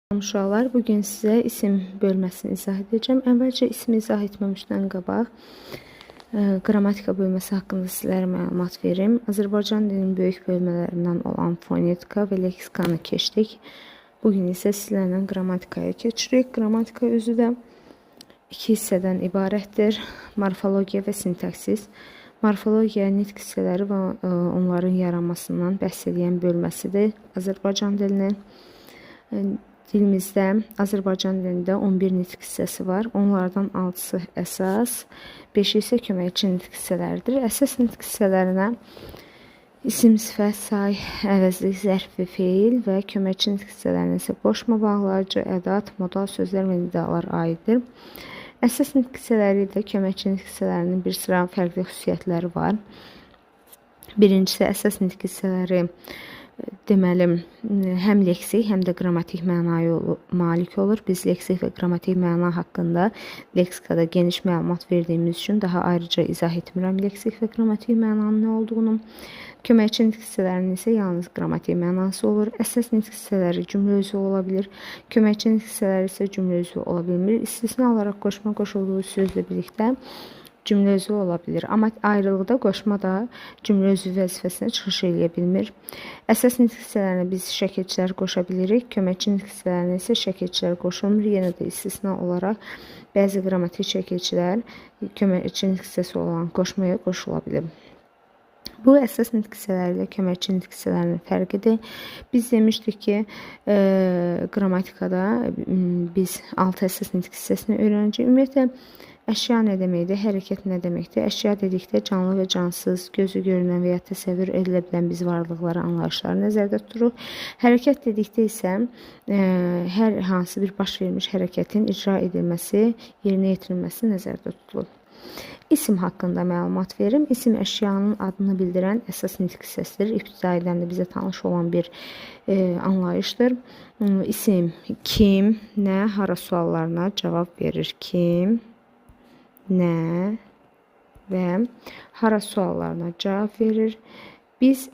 Uşaqlar, bugün sizə isim bölməsini izah edəcəm. Əvvəlcə ismi izah etməmişdən qabaq qrammatika bölməsi haqqında sizlərə məlumat verim. Azərbaycan dilinin böyük bölmələrindən olan fonetika və leksikanı keçdik. Bugün isə sizlərlə qrammatikaya keçirik. Qrammatika özü də iki hissədən ibarətdir. Morfologiya və sintaksis. Morfologiya nitq hissələri və onların yaranmasından bəhs edən bölməsidir Azərbaycan dilinin. Dilimizdə, Azərbaycan dilində 11 nitq hissəsi var. Onlardan 6-sı əsas, 5-i isə köməkçi nitq hissələridir. Əsas nitq hissələrinə isim, sifət, say, əvəzlik, zərf və feil və köməkçi nitq hissələrinə isə qoşma, bağlayıcı, ədat, modal sözlər və nidalar aiddir. Əsas nitq hissələri ilə köməkçi nitq hissələrinin bir sıra fərqli xüsusiyyətləri var. Birincisi, əsas nitq hissələri deməli, həm leksik, həm də qrammatik mənaya malik olur. Biz leksik və qrammatik məna haqqında leksikada geniş məlumat verdiyimiz üçün daha ayrıca izah etmirəm leksik və qrammatik mənanın nə olduğunu. Köməkçi nitq hissələrinin isə yalnız qrammatik mənası olur. Əsas nitq hissələri cümlə üzvü ola bilir. Köməkçi nitq hissələri isə cümlə üzvü ola bilmir. İstisna olaraq qoşma qoşulduğu sözlə birlikdə cümlə üzvü ola bilir. Amma ayrılıqda qoşma da cümlə üzvü vəzifəsinə çıxış eləyə bilmir. Əsas nitq hissələrinə biz şəkilçilər qoşa bilirik. Köməkçi nitq hissələrinə isə şəkilçilər qoşulmur. Yenə də istisna olaraq bəzi qrammatik şəkilçilər köməkçi nitq hissəsi olan qoşmaya qoşula bilir. Bu əsas nitq hissələri ilə köməkçi nitq hissələrinin fərqidir. Biz demişdik ki, qrammatikada biz 6 əsas nitq hissəsini öyrənəcəyik. Ümumiyyətlə, əşya nə deməkdir, hərəkət nə deməkdir? Əşya dedikdə canlı və cansız, gözü görünən və ya təsəvvür edilə bilən biz varlıqları, anlayışları nəzərdə tuturuq. Hərəkət dedikdə isə hər hansı bir baş vermiş hərəkətin icra edilməsi, yerinə yetirilməsi nəzərdə tutulur. İsim haqqında məlumat verim. İsim əşyanın adını bildirən əsas nitq hissəsidir. İbtidaidən də bizə tanış olan bir anlayışdır. İsim kim, nə, hara suallarına cavab verir. Kim, nə və hara suallarına cavab verir. Biz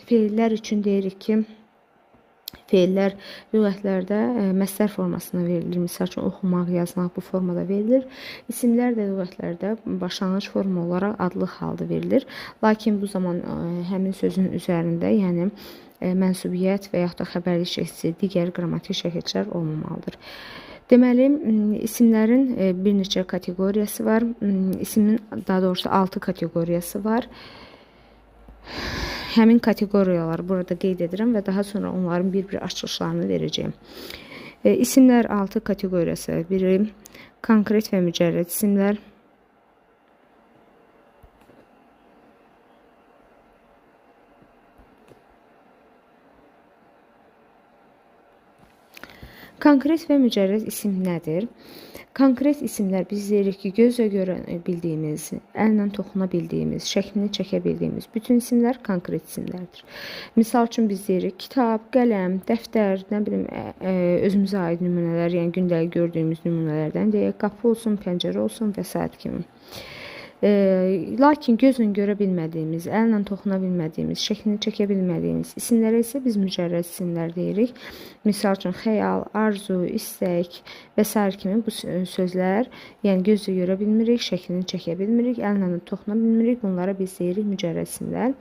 feillər üçün deyirik ki, feillər lüğətlərdə məsdər formasına verilir. Misal üçün, oxumaq, yazmaq bu formada verilir. İsimlər də lüğətlərdə başlanğıc forma olaraq adlıq halda verilir. Lakin bu zaman həmin sözün üzərində, yəni mənsubiyyət və yaxud da xəbərlik şəkilçisi, digər qrammatik şəkilçilər olmamalıdır. Deməli, isimlərin bir neçə kateqoriyası var. İsimin, daha doğrusu 6 kateqoriyası var. Həmin kateqoriyaları burada qeyd edirəm və daha sonra onların bir-bir açılışlarını verəcəyim. İsimlər 6 kateqoriyası. Biri konkret və mücərrəd isimlər. Konkret və mücərrəd isim nədir? Konkret isimlər biz deyirik ki, gözlə görə bildiyimiz, əllə toxuna bildiyimiz, şəklini çəkə bildiyimiz bütün isimlər konkret isimlərdir. Misal üçün biz deyirik kitab, qələm, dəftər, nə bilim özümüzə aid nümunələr, yəni gündəlik gördüyümüz nümunələrdən deyək, qapı olsun, pəncərə olsun və sair kimi. Lakin gözlə görə bilmədiyimiz, əllə toxuna bilmədiyimiz, şəklini çəkə bilmədiyimiz isimlərə isə biz mücərrəd isimlər deyirik. Misal üçün, xəyal, arzu, istək və sair kimi bu sözlər, yəni gözlə görə bilmirik, şəklini çəkə bilmirik, əllə toxuna bilmirik. Bunlara biz deyirik mücərrəd isimlər.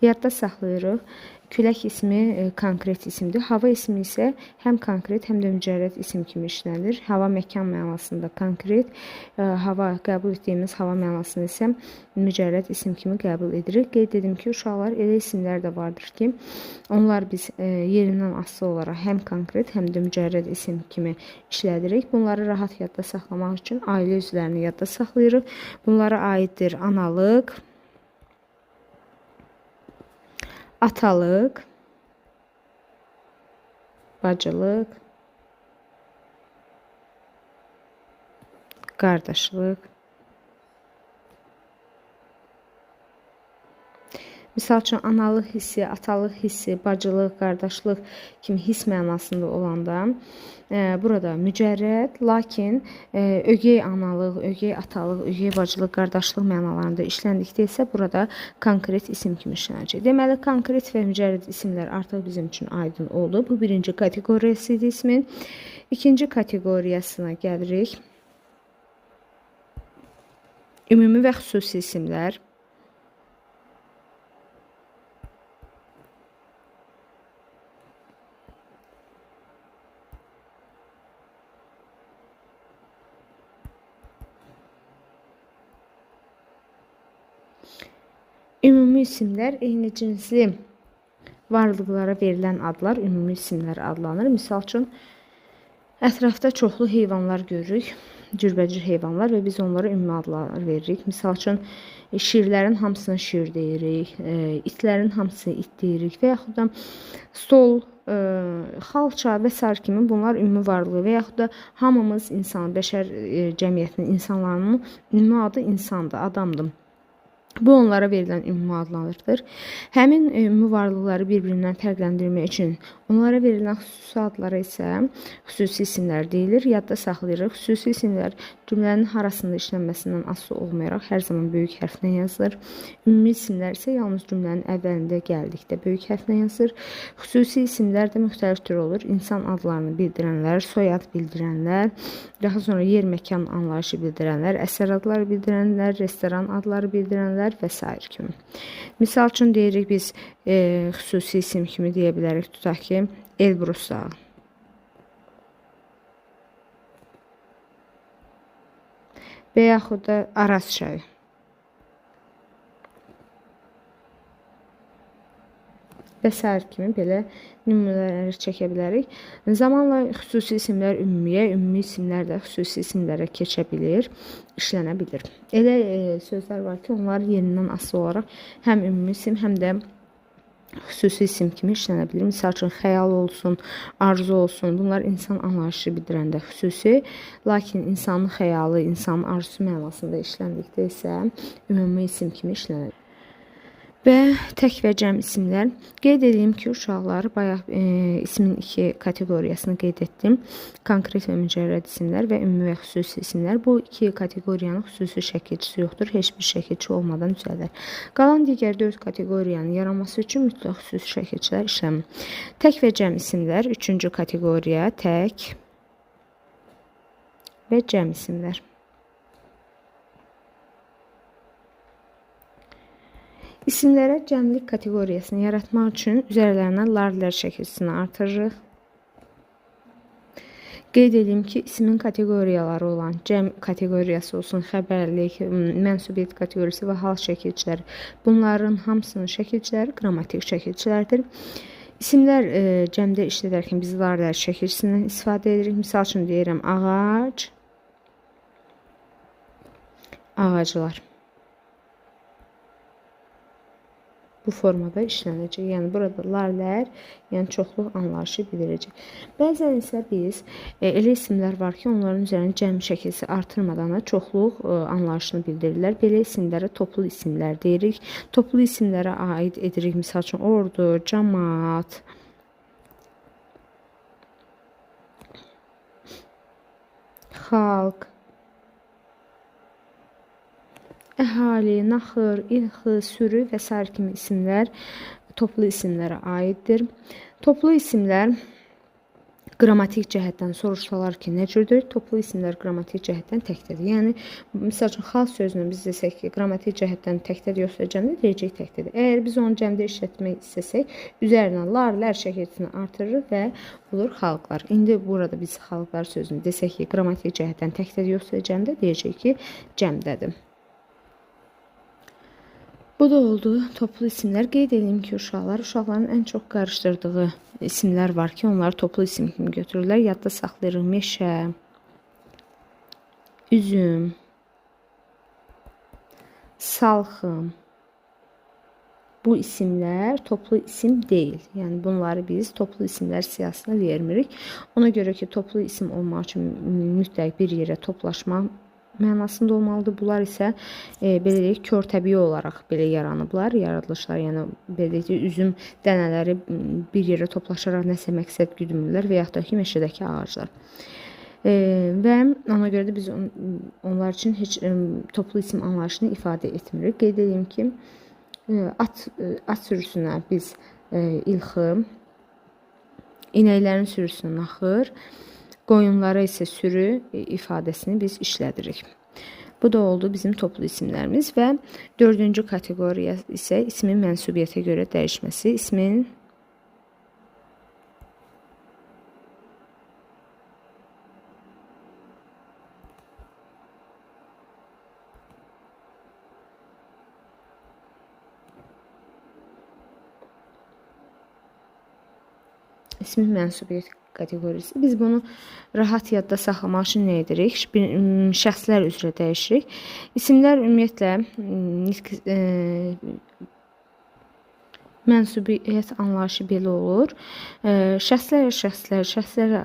Yadda saxlayırıq. Külək ismi konkret isimdir. Hava ismi isə həm konkret, həm də mücərrəd isim kimi işlənilir. Hava məkan mənasında konkret, hava qəbul etdiyimiz hava mənasını isə mücərrəd isim kimi qəbul edirik. Qeyd edim ki, uşaqlar, elə isimlər də vardır ki, onlar biz yerindən asılı olaraq həm konkret, həm də mücərrəd isim kimi işlədirik. Bunları rahat yadda saxlamaq üçün ailə üzvlərini yadda saxlayırıq. Bunlara aiddir analıq, atalıq, bacılıq, qardaşlıq Misal üçün, analıq hissi, atalıq hissi, bacılıq, qardaşlıq kimi hiss mənasında olanda burada mücərrəd, lakin ögey analıq, ögey atalıq, ögey bacılıq, qardaşlıq mənalarında işləndikdə isə burada konkret isim kimi işlənəcək. Deməli, konkret və mücərrəd isimlər artıq bizim üçün aydın oldu. Bu birinci kateqoriyası idi ismin. İkinci kateqoriyasına gəlirik. Ümumi və xüsusi isimlər. Ümumi isimlər eyni cinsli varlıqlara verilən adlar ümumi isimlər adlanır. Misal üçün, ətrafda çoxlu heyvanlar görürük, cürbəcür heyvanlar və biz onlara ümumi adlar veririk. Misal üçün, şirlərin hamısına şir deyirik, itlərin hamısına it deyirik və yaxud da stol, xalça və sair kimi bunlar ümumi varlığı və yaxud da hamımız insan, bəşər cəmiyyətinin insanlarının ümumi adı insandır, adamdır. Bu onlara verilən ümumi adlardır. Həmin ümumi varlıqları bir-birindən fərqləndirmək üçün onlara verilən xüsusi adlara isə xüsusi isimlər deyilir. Yadda saxlayırıq. Xüsusi isimlər cümlənin harasında işlənməsindən asılı olmayaraq hər zaman böyük hərflə yazılır. Ümumi isimlər isə yalnız cümlənin əvvəlində gəldikdə böyük hərflə yazılır. Xüsusi isimlər də müxtəlif tür olur. İnsan adlarını bildirənlər, soyad bildirənlər, daha sonra yer, məkan anlayışı bildirənlər, əsər adları bildirənlər, restoran adları bildirənlər və sair kimi. Misal üçün deyirik biz xüsusi isim kimi deyə bilərik, tutaq ki, Elbrus dağı. Və yaxud da Araz çayı. Və sair kimi belə nümunələri çəkə bilərik. Zamanla xüsusi isimlər ümumiyə, ümumi isimlər də xüsusi isimlərə keçə bilir, işlənə bilir. Elə sözlər var ki, onlar yerindən asılı olaraq həm ümumi isim, həm də xüsusi isim kimi işlənə bilir. Misal üçün, xəyal olsun, arzu olsun, bunlar insan anlayışı bildirəndə xüsusi, lakin insanın xəyalı, insanın arzusu mənasında işləndikdə isə ümumi isim kimi işlənə bilir. Və tək və cəm isimlər. Qeyd edeyim ki, uşaqlar, bayaq ismin iki kateqoriyasını qeyd etdim. Konkret və mücərrəd isimlər və ümumi və xüsusi isimlər. Bu iki kateqoriyanın xüsusi şəkilçisi yoxdur. Heç bir şəkilçi olmadan düzəldər. Qalan digər 4 kateqoriyanın yaranması üçün mütləq xüsusi şəkilçilər işlənmir. Tək və cəm isimlər, üçüncü kateqoriya, tək və cəm isimlər. İsimlərə cəmlik kateqoriyasını yaratmaq üçün üzərlərinə lar-lər şəkilçisini artırırıq. Qeyd edeyim ki, ismin kateqoriyaları olan cəm kateqoriyası olsun, xəbərlik, mənsubiyyət kateqoriyası və hal şəkilçiləri, bunların hamısının şəkilçiləri qrammatik şəkilçilərdir. İsimlər cəmdə işlədərkən biz lar-lər şəkilçisindən istifadə edirik. Misal üçün deyirəm, ağac, ağaclar. Bu formada işlənəcək. Yəni, burada lar-lər, yəni çoxluq anlayışı bildirəcək. Bəzən isə biz elə isimlər var ki, onların üzərində cəm şəkilsi artırmadan da çoxluq anlayışını bildirirlər. Belə isimlərə toplu isimlər deyirik. Toplu isimlərə aid edirik. Misal üçün, ordu, camaat, xalq, əhali, naxır, ilxı, sürü və sair kimi isimlər toplu isimlərə aiddir. Toplu isimlər qrammatik cəhətdən soruşsalar ki, nə cürdür? Toplu isimlər qrammatik cəhətdən təkdədir. Yəni, misal üçün, xalq sözünü biz desək ki, qrammatik cəhətdən təkdədir, yoxsa cəmdə, deyəcək təkdədir. Əgər biz onu cəmdə işlətmək istəsək, üzərinə lar-lər şəkilçisini artırırıq və olur xalqlar. İndi burada biz xalqlar sözünü desək ki, qrammatik cəhətdən təkdədir, yoxsa cəmdə, deyəcək ki, cəmdədir. Bu da oldu toplu isimlər. Qeyd edeyim ki, uşaqların ən çox qarışdırdığı isimlər var ki, onları toplu isim kimi götürürlər. Yadda saxlayırıq meşə, üzüm, salxım. Bu isimlər toplu isim deyil. Yəni, bunları biz toplu isimlər siyahısına vermirik. Ona görə ki, toplu isim olmaq üçün mütləq bir yerə toplaşmaq mənasında olmalıdır. Bunlar isə belə deyək, kör təbii olaraq belə yaranıblar, yaradılışlar, yəni belə deyək ki, üzüm dənələri bir yerə toplaşaraq nəsə məqsəd güdmürlər və yaxud da ki, meşədəki ağaclar. Və ona görə də biz onlar üçün heç toplu isim anlayışını ifadə etmirik. Qeyd edeyim ki, at sürüsünə biz ilxı, inəklərin sürüsünə naxır, qoyunlara isə sürü ifadəsini biz işlədirik. Bu da oldu bizim toplu isimlərimiz və dördüncü kateqoriya isə ismin mənsubiyyətə görə dəyişməsi. İsmin mənsubiyyət kateqorisi. Biz bunu rahat yadda saxlamaq üçün nə edirik? Şəxslər üzrə dəyişirik. İsimlər ümumiyyətlə mənsubiyyət anlayışı belə olur. Şəxslərlə şəxslər, şəxslərlə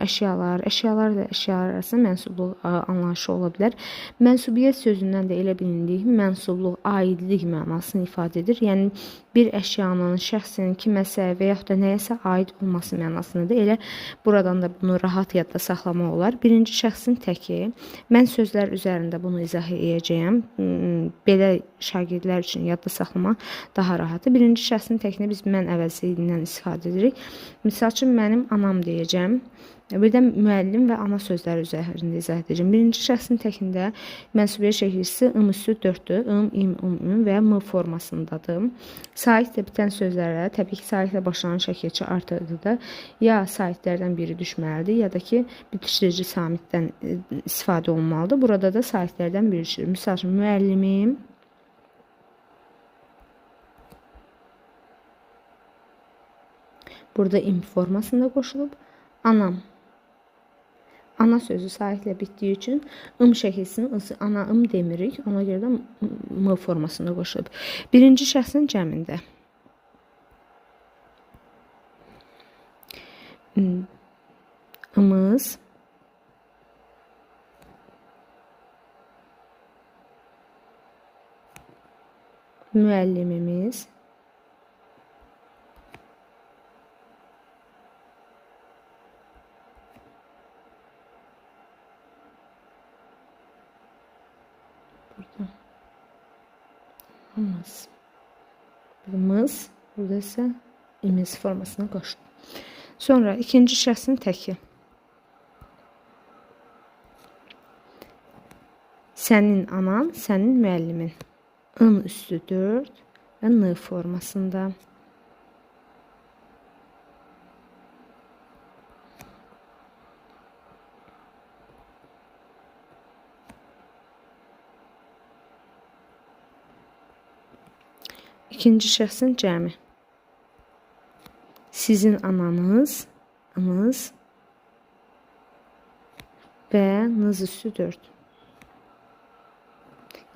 əşyalar, əşyalarla əşyalar arasında mənsubluq anlayışı ola bilər. Mənsubiyyət sözündən də elə bilindiyi kimi mənsubluq, aidlik mənasını ifadə edir. Yəni bir əşyanın, şəxsin kiməsə və yaxud da nəyəsə aid olması mənasındadır. Elə buradan da bunu rahat yadda saxlamaq olar. Birinci şəxsin təki. Mən sözlər üzərində bunu izah edəcəyəm. Belə şagirdlər üçün yadda saxlamaq daha rahatdır. Birinci şəxsin təkini biz mən əvəzi ilə istifadə edirik. Misal üçün, mənim anam deyəcəm. Bir də müəllim və ana sözləri üzərində izah edəcəm. Birinci şəxsin təkində mənsubiyyət şəkilçisi ım üstü 4-dür. Im, im, um, üm və m formasındadır. Saitlə bitən sözlərə, təbii ki, saitlə başlanan şəkilçi artıqdır da ya saitlərdən biri düşməlidir, ya da ki, bitişdirici samitdən istifadə olunmalıdır. Burada da saitlərdən biri düşür. Misal üçün, müəllimim burada im formasında qoşulub. Anam. Ana sözü saitlə bitdiyi üçün ım şəkilsinin ana ım demirik. Ona görə də m formasında qoşulub. Birinci şəxsin cəmində. Imız. Müəllimimiz. Burada mız. Mız, burada isə imiz formasına qoşulur. Sonra ikinci şəxsin təki. Sənin anan, sənin müəllimin. In üstü 4 və n formasında. İkinci şəxsin cəmi. Sizin ananız, anız və nız üstü 4.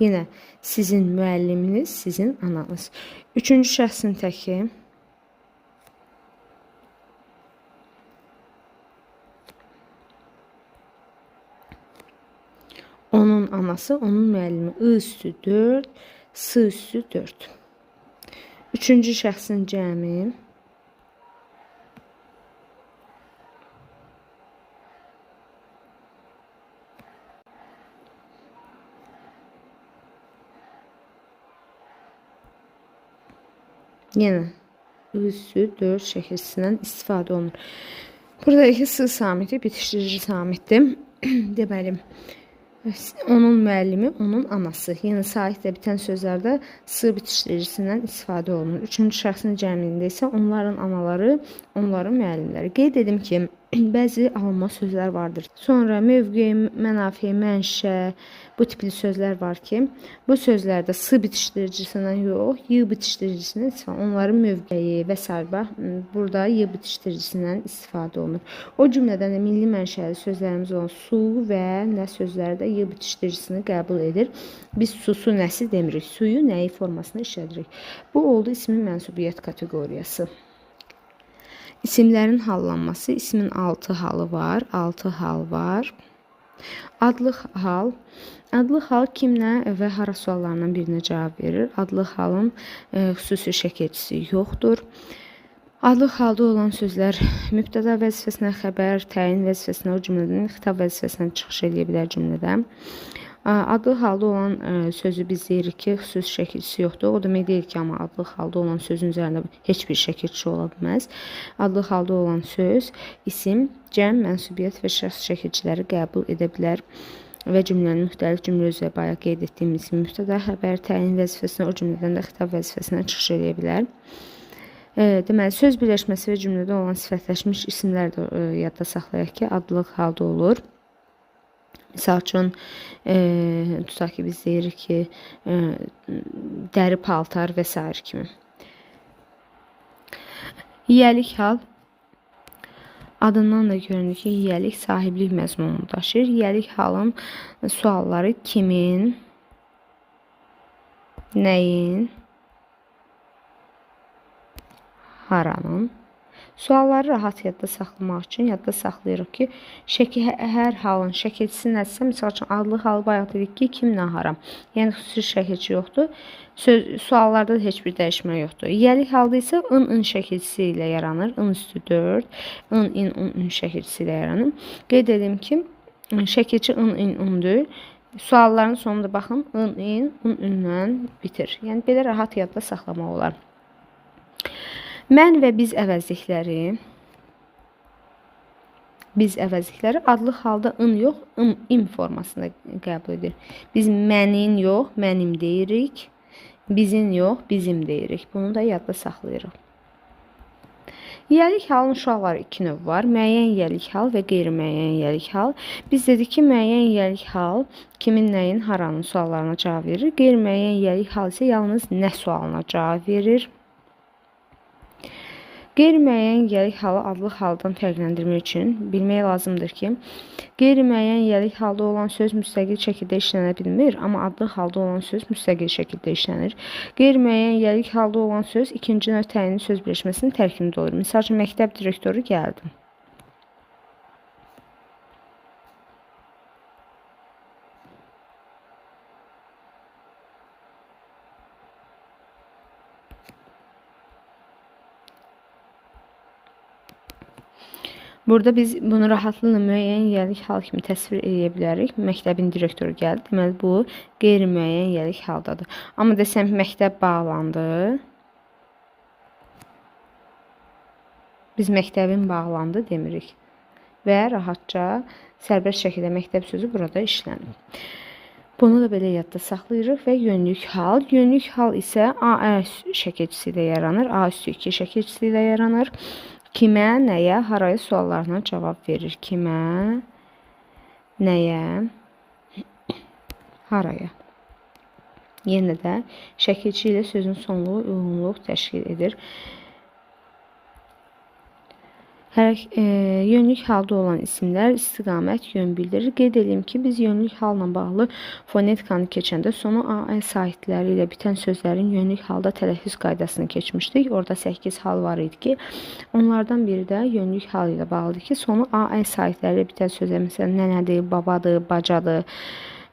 Yenə sizin müəlliminiz, sizin ananız. Üçüncü şəxsin təki. Onun anası, onun müəllimi. I üstü 4, S üstü 4. Üçüncü şəxsin cəmi. Yenə üssü 4 şəkilçisindən istifadə olunur. Burada iki S samiti bitişdirici samitdir. Deməli, onun müəllimi, onun anası. Yəni saitlə bitən sözlərdə S bitişdiricisindən istifadə olunur. Üçüncü şəxsin cəmində isə onların anaları, onların müəllimləri. Qeyd edim ki, bəzi alınma sözlər vardır. Sonra mövqe, mənafe, mənşə, bu tipli sözlər var ki, bu sözlərdə S bitişdiricisindən yox, Y bitişdiricisindən istifadə, onların mövqeyi və sair bax, burada Y bitişdiricisindən istifadə olunur. O cümlədən də milli mənşəli sözlərimiz olan su və nə sözləri də Y bitişdiricisini qəbul edir. Biz susu nəsi demirik, suyu nəyi formasını işlədirik. Bu oldu ismin mənsubiyyət kateqoriyası. İsimlərin hallanması, ismin 6 halı var, 6 hal var. Adlıq hal. Adlıq hal kim, nə və hara suallarından birinə cavab verir. Adlıq halın xüsusi şəkilçisi yoxdur. Adlıq halda olan sözlər mübtəda vəzifəsinə, xəbər, təyin vəzifəsinə, o cümlədən xitab vəzifəsinə çıxış edə bilər cümlədə. Adlıq halda olan sözü biz deyirik ki, xüsusi şəkilçisi yoxdur. O demək deyil ki, amma adlıq halda olan sözün üzərində heç bir şəkilçi ola bilməz. Adlıq halda olan söz isim, cəm, mənsubiyyət və şəxs şəkilçiləri qəbul edə bilər və cümlənin müxtəlif cümlə üzrə bayaq qeyd etdiyimiz mübtəda, xəbər, təyin vəzifəsinə, o cümlədən də xitab vəzifəsinə çıxış edə bilər. Deməli, söz birləşməsi və cümlədə olan sifətləşmiş isimlər də yadda saxlayaq ki, adlıq halda olur. Misal üçün, tutaq ki, biz deyirik ki, dəri paltar və sair kimi. Yiyəlik hal adından da görünür ki, yiyəlik sahiblik məzmununu daşıyır. Yiyəlik halın sualları kimin, nəyin, haranın. Sualları rahat yadda saxlamaq üçün yadda saxlayırıq ki, hər halın şəkilçisi nədirsə, misal üçün adlıq halı bayaq dedik ki, kim, nə, hara. Yəni xüsusi şəkilçi yoxdur. Suallarda da heç bir dəyişmə yoxdur. Yiyəlik halda isə ın, ın şəkilçisi ilə yaranır. In üstü 4, ın, in, un, ün şəkilçisi ilə yaranır. Qeyd edim ki, şəkilçi ın, in, undur. Sualların sonunda baxın, ın, in, un, ünlə bitir. Yəni belə rahat yadda saxlamaq olar. Mən və biz əvəzlikləri, adlıq halda ın yox, ım, im formasında qəbul edir. Biz mənin yox, mənim deyirik. Bizim yox, bizim deyirik. Bunu da yadda saxlayırıq. Yiyəlik halın uşaqları iki növ var. Müəyyən yiyəlik hal və qeyri-müəyyən yiyəlik hal. Biz dedik ki, müəyyən yiyəlik hal kimin, nəyin, haranın suallarına cavab verir. Qeyri-müəyyən yiyəlik hal isə yalnız nə sualına cavab verir. Qeyri-müəyyən yiyəlik halı adlıq haldan fərqləndirmək üçün bilmək lazımdır ki, qeyri-müəyyən yiyəlik halda olan söz müstəqil şəkildə işlənə bilmir, amma adlıq halda olan söz müstəqil şəkildə işlənir. Qeyri-müəyyən yiyəlik halda olan söz ikinci növ təyinli söz birləşməsinin tərkibində olur. Misal üçün, məktəb direktoru gəldi. Burada biz bunu rahatlıqla müəyyən yiyəlik hal kimi təsvir edə bilərik. Məktəbin direktoru gəldi. Deməli, bu qeyri-müəyyən yiyəlik haldadır. Amma desəm ki, məktəb bağlandı. Biz məktəbin bağlandı demirik. Və rahatca sərbəst şəkildə məktəb sözü burada işlənir. Bunu da belə yadda saxlayırıq və yönlük hal. Yönlük hal isə A şəkilçisi ilə yaranır. A üstü 2 şəkilçisi ilə yaranır. Kimə, nəyə, haraya suallarına cavab verir. Kimə, nəyə, haraya. Yenə də şəkilçi ilə sözün sonluğu uyğunluq təşkil edir. Yönlük halda olan isimlər istiqamət, yön bildirir. Qeyd edeyim ki, biz yönlük halla bağlı fonetikanı keçəndə sonu A, E sahitləri ilə bitən sözlərin yönlük halda tələffüz qaydasını keçmişdik. Orada 8 hal var idi ki, onlardan biri də yönlük hal ilə bağlıdır ki, sonu A, E sahitləri ilə bitən sözlər, məsələn, nənədir, babadır, bacadır.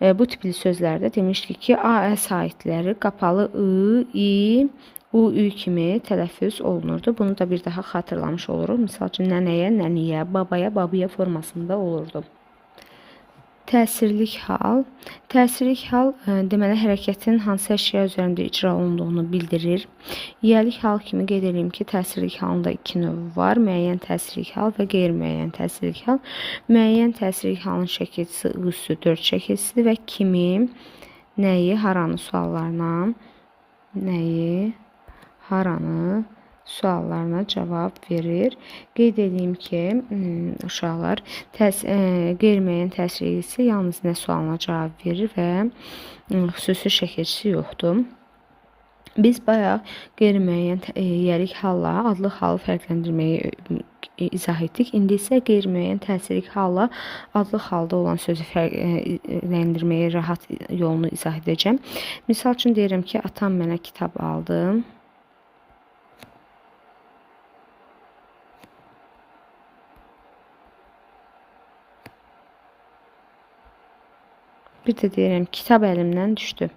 Bu tipli sözlərdə demişdik ki, A, E sahitləri qapalı I, İ, U, Ü kimi tələffüz olunurdu. Bunu da bir daha xatırlamış oluruq. Misal üçün, nənəyə, nəniyə, babaya, babıya formasında olurdu. Təsirlik hal. Təsirlik hal, deməli, hərəkətin hansı əşya üzərində icra olunduğunu bildirir. Yiyəlik hal kimi qeyd edeyim ki, təsirlik halında iki növ var. Müəyyən təsirlik hal və qeyri-müəyyən təsirlik hal. Müəyyən təsirlik halın şəkilçisi I üstü 4 şəkilçisidir və kimi, nəyi, haranı suallarına, nəyi, haranı suallarına cavab verir. Qeyd edeyim ki, uşaqlar, qeyri-müəyyən təsir isə yalnız nə sualına cavab verir və xüsusi şəkilçisi yoxdur. Biz bayaq qeyri-müəyyən yiyəlik halla adlıq halı fərqləndirməyi izah etdik. İndi isə qeyri-müəyyən təsirlik halla adlıq halda olan sözü fərqləndirməyi rahat yolunu izah edəcəm. Misal üçün deyirəm ki, atam mənə kitab aldı. Bir də deyirəm, kitab əlimdən düşdü.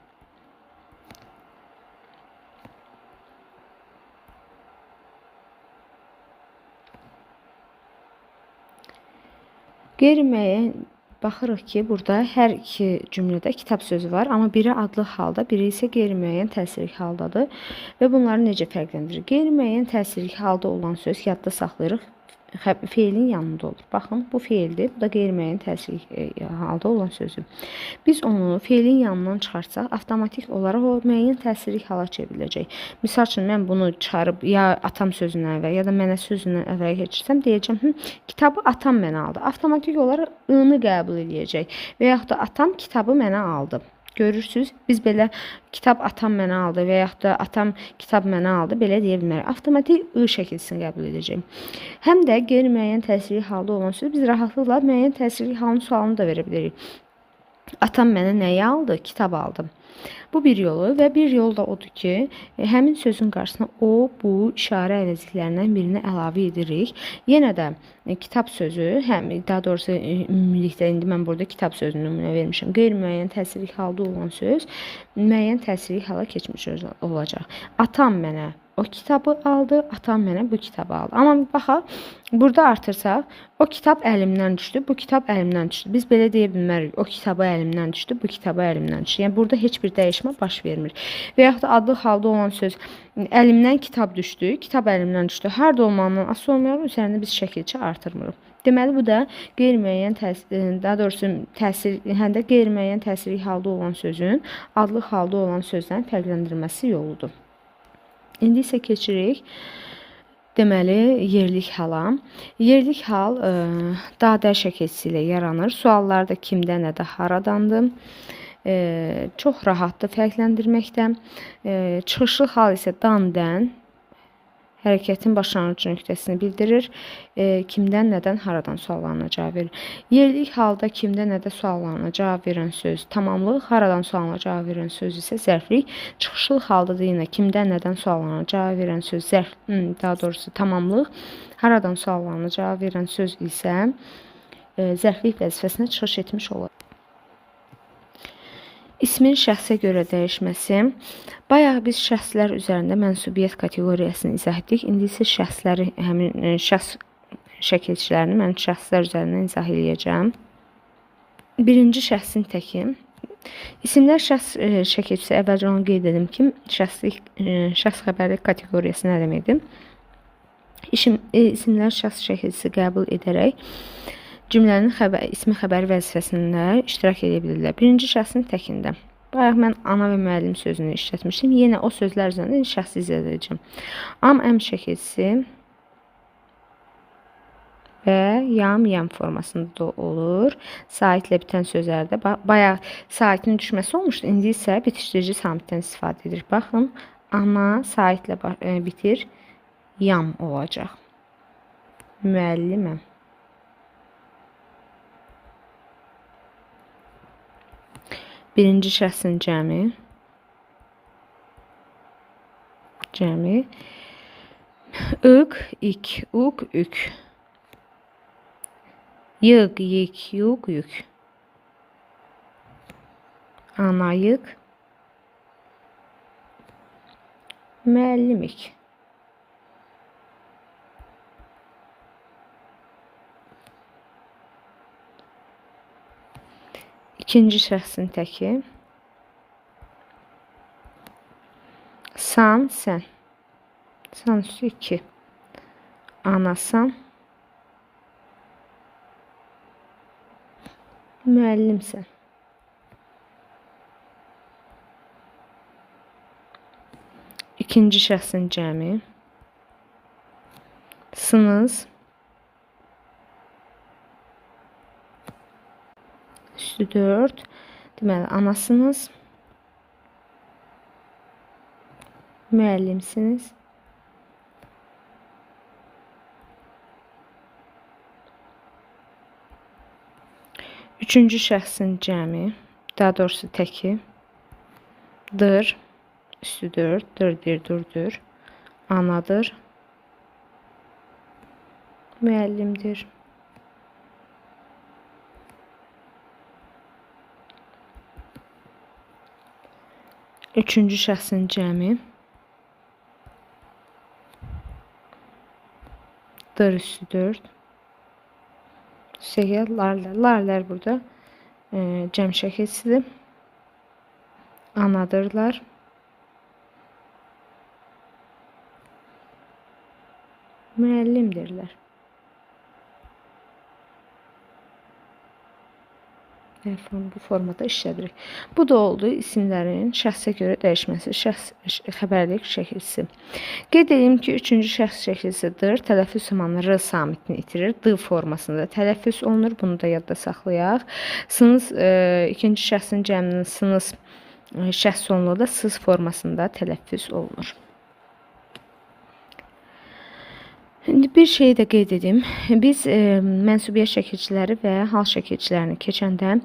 Qeyri-müəyyən baxırıq ki, burada hər iki cümlədə kitab sözü var, amma biri adlı halda, biri isə qeyri-müəyyən təsirli haldadır və bunları necə fərqləndirir? Qeyri-müəyyən təsirli halda olan söz yadda saxlayırıq, feilin yanında olur. Baxın, bu feildir, bu da qeyri-müəyyən təsirli halda olan sözü. Biz onu feilin yanından çıxartsaq, avtomatik olaraq o müəyyən təsirli hala çevriləcək. Misal üçün, mən bunu çıxarıb ya atam sözündən əvvəl, ya da mənə sözündən əvvəl keçirsəm, deyəcəm, kitabı atam mənə aldı. Avtomatik olaraq ı-nı qəbul eləyəcək və yaxud da atam kitabı mənə aldı. Görürsünüz, biz belə kitab atam mənə aldı və yaxud da atam kitab mənə aldı, belə deyə bilmərik. Avtomatik ı şəkilsini qəbul edəcək. Həm də qeyri-müəyyən təsirli halda olan sözü biz rahatlıqla müəyyən təsirli halın sualını da verə bilirik. Atam mənə nəyi aldı? Kitab aldı. Bu bir yolu və bir yol da odur ki, həmin sözün qarşısına o, bu işarə əvəzliklərindən birini əlavə edirik. Yenə də kitab sözü, həm daha doğrusu ümumilikdə indi mən burada kitab sözünü nümunə vermişəm. Qeyri-müəyyən təsirli halda olan söz müəyyən təsirli hala keçmiş olacaq. Atam mənə o kitabı aldı, atam mənə bu kitabı aldı. Amma baxaq, burada artırsaq, o kitab əlimdən düşdü, bu kitab əlimdən düşdü. Biz belə deyə bilmərik, o kitabı əlimdən düşdü, bu kitabı əlimdən düşdü. Yəni, burada heç bir dəyişmə baş vermir. Və yaxud da adlı halda olan söz, əlimdən kitab düşdü, kitab əlimdən düşdü. Harada olmağından asılı olmayaraq, üzərində biz şəkilçə artırmırıq. Deməli, bu da qeyri-müəyyən təsir, daha doğrusu təsir, həm də qeyri-müəyyən təsirli halda olan sözün adlı halda olan sözdən fərqləndirilməsi yoludur. İndi isə keçirik, deməli, yerlik hala. Yerlik hal dadə şəkilçisi ilə yaranır. Suallarda kimdə, nədə, haradandır. Çox rahatdır fərqləndirməkdə. Çıxışlı hal isə dan-dən hərəkətin başlanğıc nöqtəsini bildirir. Kimdən, nədən, haradan suallarına cavab verir. Yerlik halda kimdə, nədə suallarına cavab verən söz tamamlıq, haradan sualına cavab verən söz isə zərflik. Çıxışlı halda da yenə kimdən, nədən suallarına cavab verən söz zərf, daha doğrusu tamamlıq, haradan suallarına cavab verən söz isə zərflik vəzifəsinə çıxış etmiş olur. İsmin şəxsə görə dəyişməsi. Bayaq biz şəxslər üzərində mənsubiyyət kateqoriyasını izah etdik. İndi isə şəxsləri, həmin şəxs şəkilçilərini mən şəxslər üzərindən izah eləyəcəm. Birinci şəxsin təki. İsimlər şəxs şəkilçisi, əvvəlcə onu qeyd edim ki, şəxs xəbərlik kateqoriyası nə deməkdir? İsimlər şəxs şəkilçisi qəbul edərək cümlənin ismi xəbəri vəzifəsində iştirak edə bilirlər. Birinci şəxsin təkində. Bayaq mən ana və müəllim sözünü işlətmişdim. Yenə o sözlər üzərində şəxsi izah edəcəm. Am, əm şəkilçisi və yam, yam formasında da olur. Saitlə bitən sözlərdə bayaq saitin düşməsi olmuşdu. İndi isə bitişdirici samitdən istifadə edirik. Baxın, ana saitlə bitir, yam olacaq. Müəlliməm. Birinci şəxsin cəmi, ıq, ik, uq, ük, yıq, yik, yuq, yük, anayıq, müəllimik. İkinci şəxsin təki. San, sən. San üstü 2. Anasan. Müəllimsən. İkinci şəxsin cəmi. Sınız. Üstü 4. Deməli, anasınız. Müəllimsiniz. Üçüncü şəxsin cəmi, daha doğrusu təki. Dır. Üstü 4. Dır, dir, dur, dür. Anadır. Müəllimdir. Üçüncü şəxsin cəmi dır üstü 4. Üstəgəl larlər. Larlər burada cəm şəkilçisidir. Anadırlar. Müəllimdirlər. Bu formada işlədirik. Bu da oldu isimlərin şəxsə görə dəyişməsi, şəxs xəbərlik şəkilçisi. Qeyd edeyim ki, üçüncü şəxs şəkilçisidir. Tələffüz zamanı R samitini itirir. D formasında tələffüz olunur. Bunu da yadda saxlayaq. Sınız, ikinci şəxsin cəminin sınız şəxs sonluğu da sız formasında tələffüz olunur. İndi bir şeyi də qeyd edim. Biz mənsubiyyət şəkilçiləri və hal şəkilçilərini keçəndə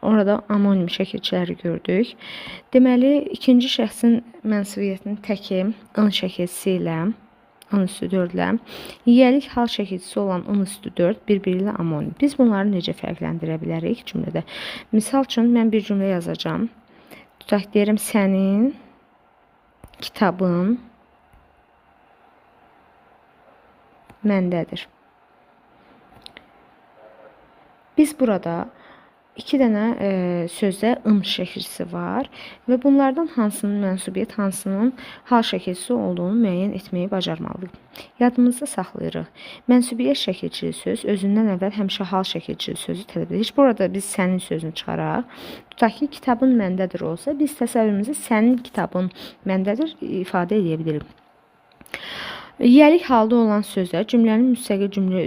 orada anonim şəkilçiləri gördük. Deməli, ikinci şəxsin mənsubiyyətinin təki ın şəkilçisi ilə, ın üstü 4 ilə, yiyəlik hal şəkilçisi olan ın üstü 4 bir-biri ilə amonim. Biz bunları necə fərqləndirə bilərik cümlədə? Misal üçün, mən bir cümlə yazacağam. Tutaq, deyirəm, sənin kitabın məndədir. Biz burada iki dənə sözdə ın şəkilçisi var və bunlardan hansının mənsubiyyət, hansının hal şəkilçisi olduğunu müəyyən etməyi bacarmalıyıq. Yadımızda saxlayırıq. Mənsubiyyət şəkilçili söz özündən əvvəl həmişə hal şəkilçili sözü tələb edir. Heç burada biz sənin sözünü çıxaraq. Tutaq ki, kitabın məndədir olsa, biz təsəvvürümüzü sənin kitabın məndədir ifadə edə bilirik. Yiyəlik halda olan sözlər cümlənin müstəqil cümlə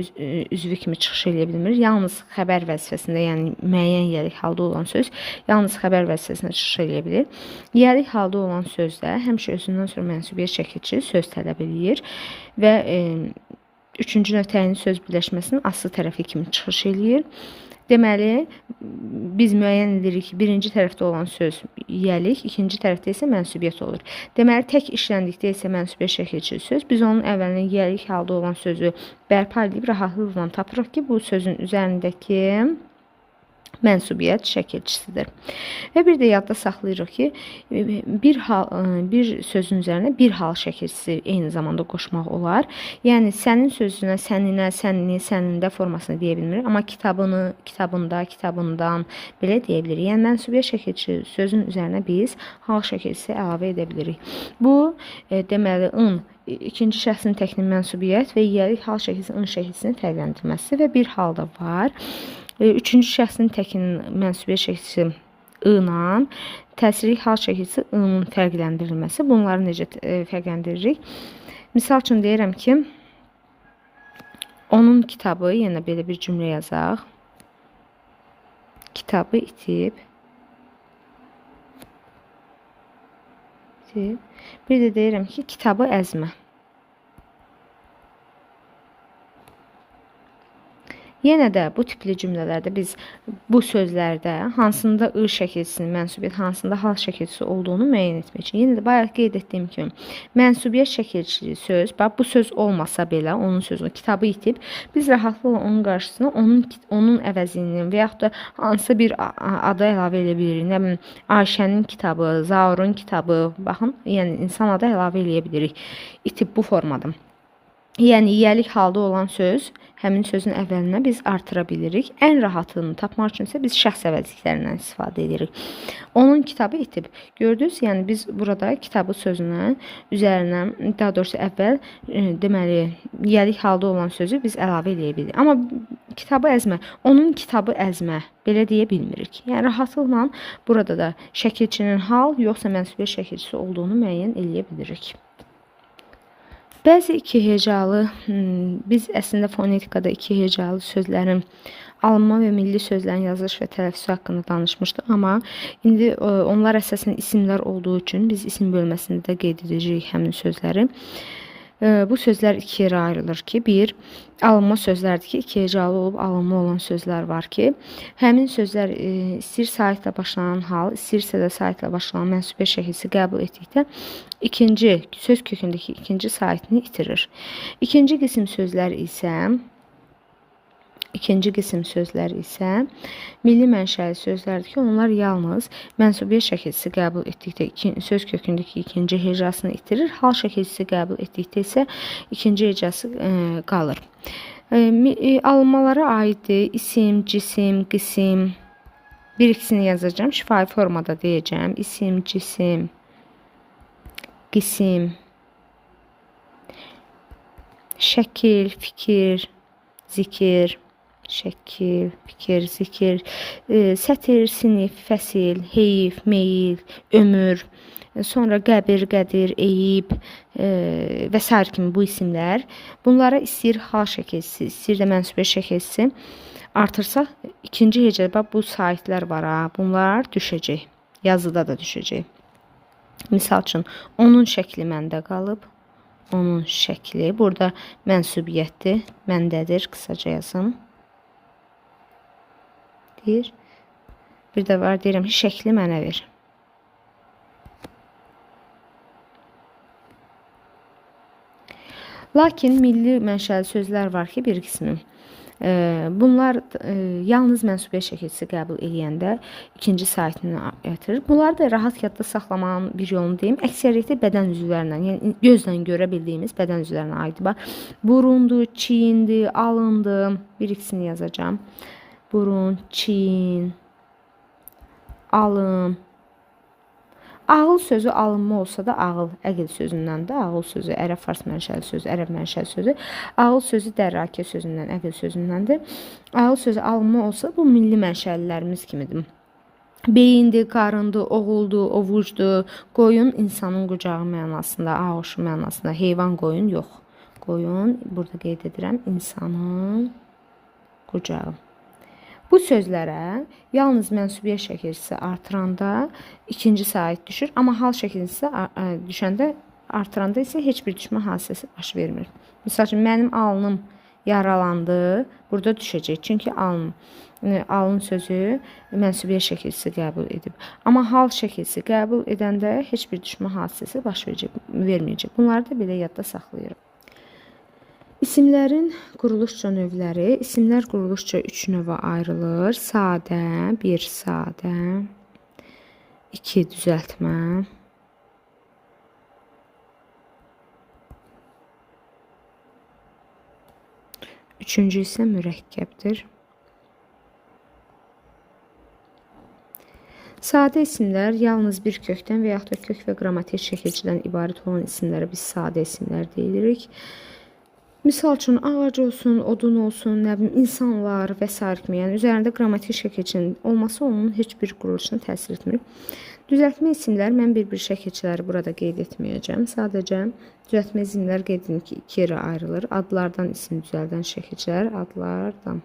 üzvü kimi çıxış eləyə bilmir. Yalnız xəbər vəzifəsində, yəni müəyyən yiyəlik halda olan söz yalnız xəbər vəzifəsində çıxış eləyə bilir. Yiyəlik halda olan sözdə həmişə özündən sonra mənsubiyyət şəkilçili söz tələb eləyir və üçüncü növ təyin söz birləşməsinin aslı tərəfi kimi çıxış eləyir. Deməli, biz müəyyən edirik ki, birinci tərəfdə olan söz yiyəlik, ikinci tərəfdə isə mənsubiyyət olur. Deməli, tək işləndikdə isə mənsubiyyət şəkilçili söz, biz onun əvvəlində yiyəlik halda olan sözü bərpa edib rahatlıqla tapırıq ki, bu sözün üzərindəki mənsubiyyət şəkilçisidir. Və bir də yadda saxlayırıq ki, bir sözün üzərinə bir hal şəkilçisi eyni zamanda qoşmaq olar. Yəni, sənin sözünə, səninə, sənini, sənində formasını deyə bilmirik, amma kitabını, kitabında, kitabından belə deyə bilirik. Yəni, mənsubiyyət şəkilçisi sözün üzərinə biz hal şəkilçisi əlavə edə bilirik. Bu, deməli, ın ikinci şəxsin təkinin mənsubiyyət və yiyəlik hal şəkilçisi, ın şəkilçisinin fərqləndirməsi və bir halda var. Üçüncü şəxsin təkinin mənsubiyyət şəkilçisi I-la, təsirlik hal şəkilçisi I-nın fərqləndirilməsi. Bunları necə fərqləndiririk? Misal üçün deyirəm ki, onun kitabı, yenə belə bir cümlə yazaq. Kitabı itib. Bir də deyirəm ki, kitabı əzmə. Yenə də bu tipli cümlələrdə biz bu sözlərdə hansında ı şəkilçisinin mənsubiyyət, hansında hal şəkilçisi olduğunu müəyyən etmək üçün. Yenə də bayaq qeyd etdiyim kimi mənsubiyyət şəkilçili söz, bax bu söz olmasa belə onun sözünü, kitabı itib, biz rahatlıqla onun qarşısına onun əvəzini və yaxud da hansısa bir adı əlavə edə bilirik. Nə bilim, Ayşənin kitabı, Zaurun kitabı, baxın, yəni insan adı əlavə eləyə bilirik. İtib bu formada. Yəni, yiyəlik halda olan söz, həmin sözün əvvəlinə biz artıra bilirik. Ən rahatını tapmaq üçün isə biz şəxs əvəzliklərindən istifadə edirik. Onun kitabı itib. Gördünüz, yəni biz burada kitabı sözünə, üzərinə, daha doğrusu əvvəl, deməli, yiyəlik halda olan sözü biz əlavə eləyə bilirik. Amma kitabı əzmə, onun kitabı əzmə, belə deyə bilmirik. Yəni, rahatlıqla burada da şəkilçinin hal, yoxsa mənsubiyyət şəkilçisi olduğunu müəyyən eləyə bilirik. Bəzi iki hecalı, biz əslində fonetikada iki hecalı sözlərin alınma və milli sözlərin yazılış və tələffüzü haqqında danışmışdıq. Amma indi onlar əsasən isimlər olduğu üçün biz isim bölməsində də qeyd edəcəyik həmin sözləri. Bu sözlər iki yerə ayrılır ki, bir, alınma sözlərdir ki, iki hecalı olub alınma olan sözlər var ki, həmin sözlər istəyir saitlə başlanan hal, istəyirsə də saitlə başlanan mənsubiyyət şəkilçisi qəbul etdikdə ikinci, söz kökündəki ikinci saitini itirir. İkinci qism sözlər isə İkinci qism sözlər isə milli mənşəli sözlərdir ki, onlar yalnız mənsubiyyət şəkilçisi qəbul etdikdə söz kökündəki ikinci hecasını itirir, hal şəkilçisi qəbul etdikdə isə ikinci hecası qalır. Alınmalara aiddir isim, cisim, qisim. Bir ikisini yazacağım, şifahi formada deyəcəm. İsim, cisim, qisim, şəkil, fikir, zikir, şəkil, fikir, zikir, sətir, sinif, fəsil, heyif, meyil, ömür, sonra qəbir, qədir, eyib və sair kimi bu isimlər. Bunlara istəyir hal şəkilçisi, istəyir də mənsubiyyət şəkilçisi artırsaq, ikinci hecə, bax bu saitlər var ha, bunlar düşəcək. Yazıda da düşəcək. Misal üçün, onun şəkli məndə qalıb. Onun şəkli. Burada mənsubiyyətdir, məndədir. Qısaca yazım. Deyir. Bir də var, deyirəm ki, şəkli mənə ver. Lakin milli mənşəli sözlər var ki, bir qismi. Bunlar yalnız mənsubiyyət şəkilçisi qəbul eləyəndə ikinci saitini artırır. Bunları da rahat yadda saxlamağın bir yolunu deyim. Əksəriyyəti bədən üzvlərindən, yəni gözlə görə bildiyimiz bədən üzvlərinə aiddir. Bax, burundur, çiyindir, alındır. Bir ikisini yazacağam. Burun, çiyin, alın. Ağıl sözü alınma olsa da ağıl, əqil sözündən də ağıl sözü, ərəb fars mənşəli sözü, ərəb mənşəli sözü. Ağıl sözü dərrakə sözündən, əqil sözündəndir. Ağıl sözü alınma olsa bu milli mənşəlilərimiz kimidir. Beyindir, qarındır, oğuldur, ovucdur. Qoyun insanın qucağı mənasında, ağuşu mənasında, heyvan qoyun yox. Qoyun, burada qeyd edirəm, insanın qucağı. Bu sözlərə yalnız mənsubiyyət şəkilçisi artıranda ikinci sait düşür, amma hal şəkilçisi düşəndə, artıranda isə heç bir düşmə hadisəsi baş vermir. Misal üçün, mənim alnım yaralandı, burada düşəcək. Çünki alın sözü mənsubiyyət şəkilçisi qəbul edib. Amma hal şəkilçisi qəbul edəndə heç bir düşmə hadisəsi baş verməyəcək. Bunları da belə yadda saxlayıram. İsimlərin quruluşca növləri. İsimlər quruluşca 3 növə ayrılır. Sadə, 1 sadə, 2 düzəltmə, üçüncü isə mürəkkəbdir. Sadə isimlər yalnız bir kökdən və yaxud da kök və qrammatik şəkilçidən ibarət olan isimlərə biz sadə isimlər deyirik. Misal üçün, ağac olsun, odun olsun, nə bilim, insanlar və sair kimi, yəni üzərində qrammatik şəkilçinin olması onun heç bir quruluşuna təsir etmir. Düzəltmə isimlər, mən bir-bir şəkilçiləri burada qeyd etməyəcəm. Sadəcə düzəltmə isimlər qeyd edim ki, iki yerə ayrılır. Adlardan isim düzəldən şəkilçilər, adlardan.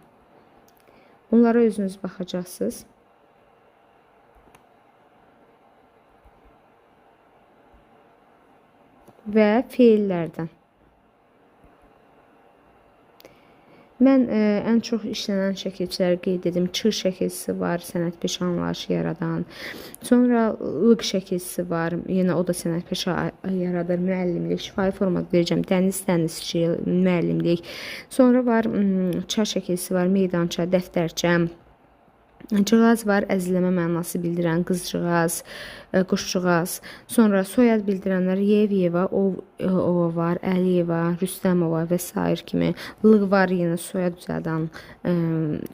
Bunlara özünüz baxacaqsınız. Və feillərdən. Mən ən çox işlənən şəkilçiləri qeyd edim. Çır şəkilçisi var, sənət peşə anlayışı yaradan. Sonra lıq şəkilçisi var, yenə o da sənət peşə yaradır. Müəllimlik, şifahi formada deyəcəm. Dəniz, dənizçi, müəllimlik. Sonra var ça şəkilçisi var, meydança, dəftərçə. Cığaz var, əzizləmə mənası bildirən qızcığaz, quşcuğaz. Sonra soyad bildirənlər Yev, Yeva, Ova var, Əliyeva, Rüstəmova və sair kimi. Lıq var, yenə soyad düzəldən.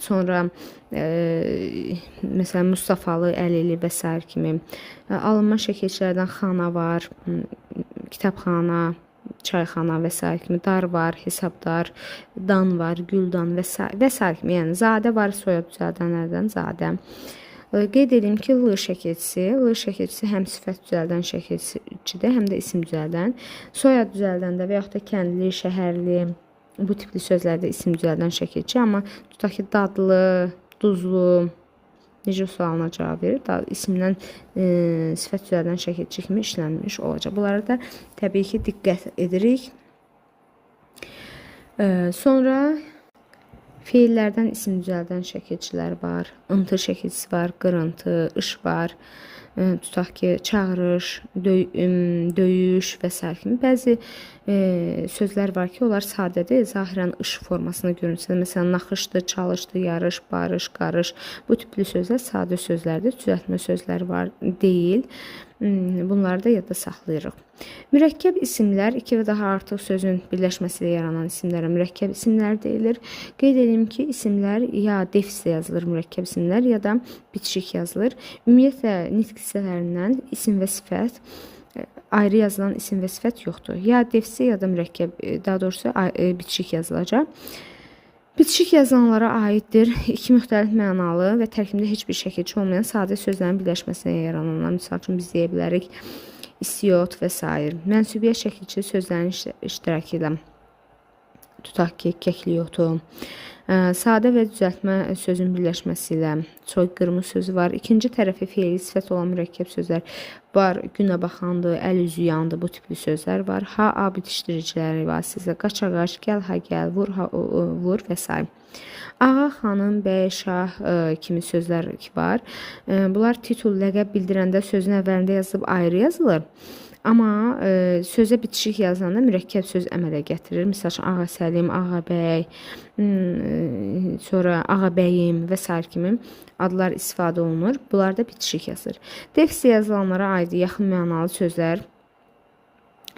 Sonra məsələn Mustafalı, Əlili və sair kimi. Alınma şəkilçilərdən xana var, kitabxana, çayxana və sair kimi, dar var, hesabdar, dan var, güldan və sair kimi. Yəni zadə var, soyad düzəldənlərdən zadə. Qeyd edeyim ki, L şəkilçisi, L şəkilçisi həm sifət düzəldən şəkilçidir, həm də isim düzəldən. Soyad düzəldəndə və yaxud da kəndli, şəhərli, bu tipli sözlərdə isim düzəldən şəkilçi, amma tutaq ki, dadlı, duzlu, necə sualına cavab verir? Da, isimdən sifət düzəldən şəkilçi kimi işlənmiş olacaq. Bunlara da təbii ki, diqqət edirik. Sonra feillərdən isim düzəldən şəkilçilər var. Intı şəkilçisi var, qırıntı, ış var. Tutaq ki, çağırış, döyüş və sair kimi. Bəzi sözlər var ki, onlar sadədir, zahirən ış formasında görünsə də, məsələn, naxışdır, çalışdı, yarış, barış, qarış. Bu tipli sözlər sadə sözlərdir, düzəltmə sözləri var deyil. Bunları da yadda saxlayırıq. Mürəkkəb isimlər iki və daha artıq sözün birləşməsi ilə yaranan isimlərə mürəkkəb isimlər deyilir. Qeyd edim ki, isimlər ya defislə yazılır mürəkkəb isimlər, ya da bitişik yazılır. Ümumiyyətlə, nitq hissələrindən isim və sifət, ayrı yazılan isim və sifət yoxdur. Ya defislə, ya da mürəkkəb, daha doğrusu bitişik yazılacaq. Bitişik yazılanlara aiddir. İki müxtəlif mənalı və tərkibində heç bir şəkilçi olmayan sadə sözlərin birləşməsinə yarananlar. Misal üçün, biz deyə bilərik istiot və s. Mənsubiyyət şəkilçi sözlərin iştirakı ilə, tutaq ki, kəkliyotu. Sadə və düzəltmə sözün birləşməsi ilə soyqırımı sözü var. İkinci tərəfi feili sifət olan mürəkkəb sözlər var. Günə baxandı, əl üzü yandı, bu tipli sözlər var. Ha, a bitişdiriciləri vasitəsilə qaça qaç, gəl ha gəl, vur ha vur və s. Ağa, xanım, bəy, şah kimi sözlər var. Bunlar titul, ləqəb bildirəndə sözün əvvəlində yazılıb ayrı yazılır. Amma sözə bitişik yazılanda mürəkkəb söz əmələ gətirir. Misal üçün, Ağa Səlim, Ağa bəy, sonra Ağa bəyim və sair kimi adlar istifadə olunur. Bunlar da bitişik yazılır. Defislə yazılanlara aid yaxın mənalı sözlər,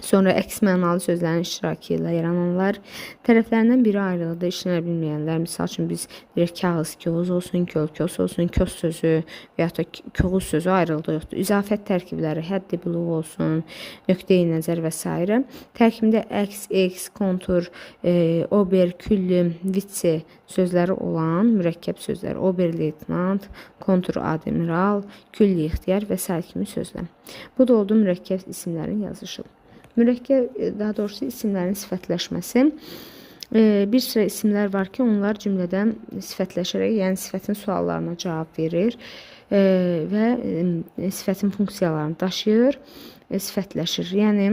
sonra əks mənalı sözlərin iştirakı ilə yarananlar, tərəflərindən biri ayrılıqda işlənə bilməyənlər. Misal üçün, biz deyirik kağız, kağız olsun, köl, kös olsun, kös sözü və yaxud da kağız sözü ayrılıqda yoxdur. İzafət tərkibləri, həddi buluq olsun, nöqteyi nəzər və s. Tərkibində əks, eks, kontur, ober, külli, vitse sözləri olan mürəkkəb sözlər, ober leytenant, kontur admiral, külli ixtiyar və s. kimi sözlər. Bu da oldu mürəkkəb isimlərin yazışı. Mürəkkəb, daha doğrusu isimlərin sifətləşməsi. Bir sıra isimlər var ki, onlar cümlədə sifətləşərək, yəni sifətin suallarına cavab verir və sifətin funksiyalarını daşıyır, sifətləşir. Yəni,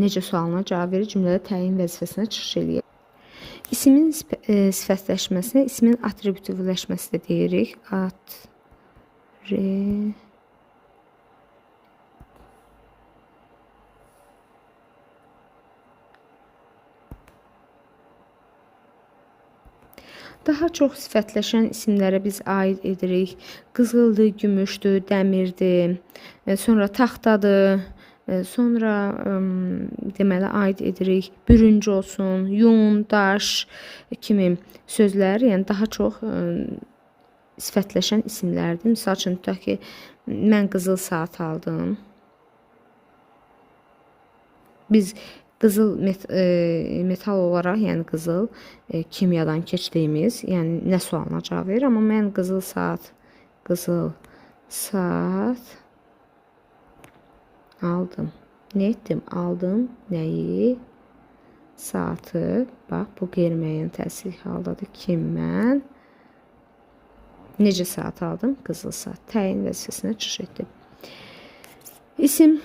necə sualına cavab verir, cümlədə təyin vəzifəsinə çıxış eləyir. İsimin sifətləşməsinə ismin atributivləşməsi də deyirik. Daha çox sifətləşən isimlərə biz aid edirik. Qızıldır, gümüşdür, dəmirdir, sonra taxtadır, sonra deməli aid edirik bürünc olsun, yun, daş kimi sözlər, yəni daha çox sifətləşən isimlərdir. Misal üçün, tutaq ki, mən qızıl saat aldım. Biz qızıl metal olaraq, yəni qızıl kimyadan keçdiyimiz, yəni nə sualına cavab verir, amma mən qızıl saat aldım. Nə etdim? Aldım nəyi? Saatı. Bax, bu qeyri-müəyyən təsir haldadır ki, mən necə saat aldım? Qızıl saat. Təyin vəzifəsinə çıxış etdim. İsim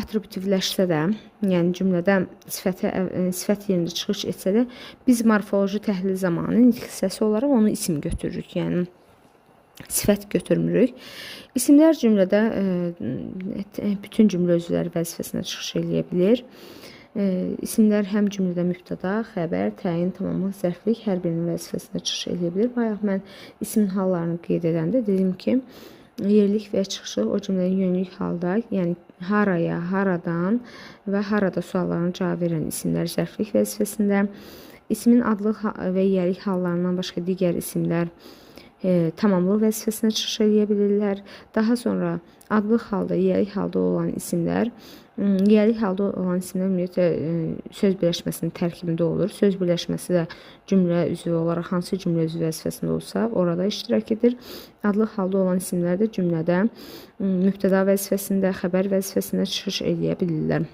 atributivləşsə də, yəni cümlədə sifət yerində çıxış etsə də, biz morfoloji təhlil zamanı nitq hissəsi olaraq onu isim götürürük, yəni sifət götürmürük. İsimlər cümlədə bütün cümlə üzvləri vəzifəsinə çıxış eləyə bilir. İsimlər həm cümlədə mübtəda, xəbər, təyin, tamamlıq, zərflik hər birinin vəzifəsinə çıxış eləyə bilir. Bayaq mən isimin hallarını qeyd edəndə dedim ki, yerlik və çıxışı o cümlənin yönlük halda, yəni haraya, haradan və harada suallarına cavab verən isimlər zərflik vəzifəsində, ismin adlıq və yiyəlik hallarından başqa digər isimlər tamamlıq vəzifəsinə çıxış eləyə bilirlər. Daha sonra adlıq halda, yiyəlik halda olan isimlər, yiyəlik halda olan isimlər ümumiyyətlə söz birləşməsinin tərkibində olur. Söz birləşməsi də cümlə üzvü olaraq hansı cümlə üzvü vəzifəsində olsa, orada iştirak edir. Adlıq halda olan isimlər də cümlədə mübtəda vəzifəsində, xəbər vəzifəsində çıxış eləyə bilirlər.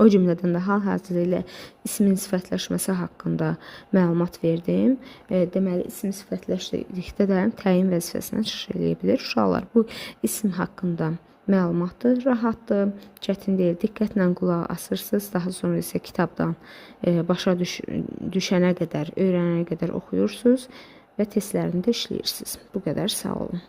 O cümlədən də hal-hazırda ilə ismin sifətləşməsi haqqında məlumat verdim. Deməli, isim sifətləşdikdə də təyin vəzifəsinə çıxış eləyə bilir. Uşaqlar, bu isim haqqında məlumatdır, rahatdır, çətin deyil. Diqqətlə qulaq asırsınız, daha sonra isə kitabdan başa düşənə qədər, öyrənənə qədər oxuyursunuz və testlərini də işləyirsiniz. Bu qədər, sağ olun.